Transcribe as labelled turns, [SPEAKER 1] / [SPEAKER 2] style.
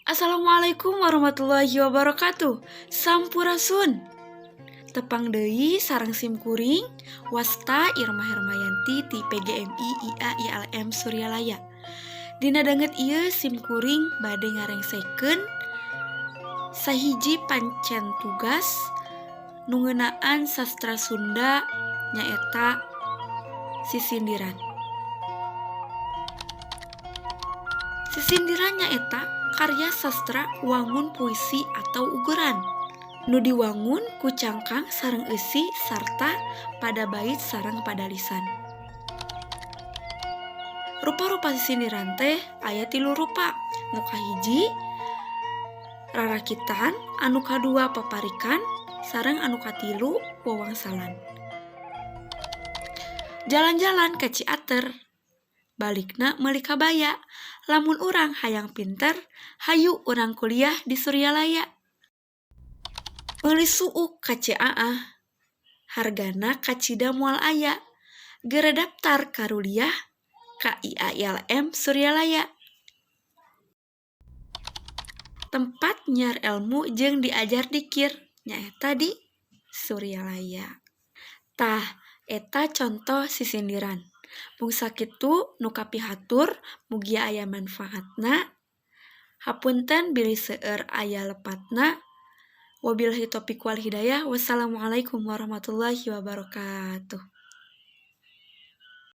[SPEAKER 1] Assalamualaikum warahmatullahi wabarakatuh. Sampurasun. Tepang deui sareng sim kuring wasta Irma Hermayanti ti PGMI IA ILM Suryalaya. Dina danget ieu sim kuring bade ngarengsekeun sahiji pancen tugas nu ngeunaan sastra Sunda nyaeta sisindiran. Sisindiran nyaeta karya sastra wangun puisi atau ugeran nu diwangun ku cangkang sareng eusi sarta pada bait sareng padalisan. Rupa-rupa sisindiran teh aya tilu rupa. Nu kahiji rarakitan, anu kadua paparikan, sareng anu katilu wawangsalan. Jalan-jalan ka Ciater, balikna meuli kabaya. Lamun urang hayang pinter, hayu urang kuliah di Suryalaya. Meuli suuk ka Ciaah, hargana kacida moal aya. Geura daptar karuliah ka IAILM Suryalaya. Tempat nyiar elmu jeung diajar dikir nyaeta di Suryalaya. Tah, eta contoh sisindiran. Mung sakitu nu kapihatur mugia aya manfaatna. Hapunten bilih seueur aya lepatna. Wabillahi taufik wal hidayah. Wassalamualaikum warahmatullahi wabarakatuh.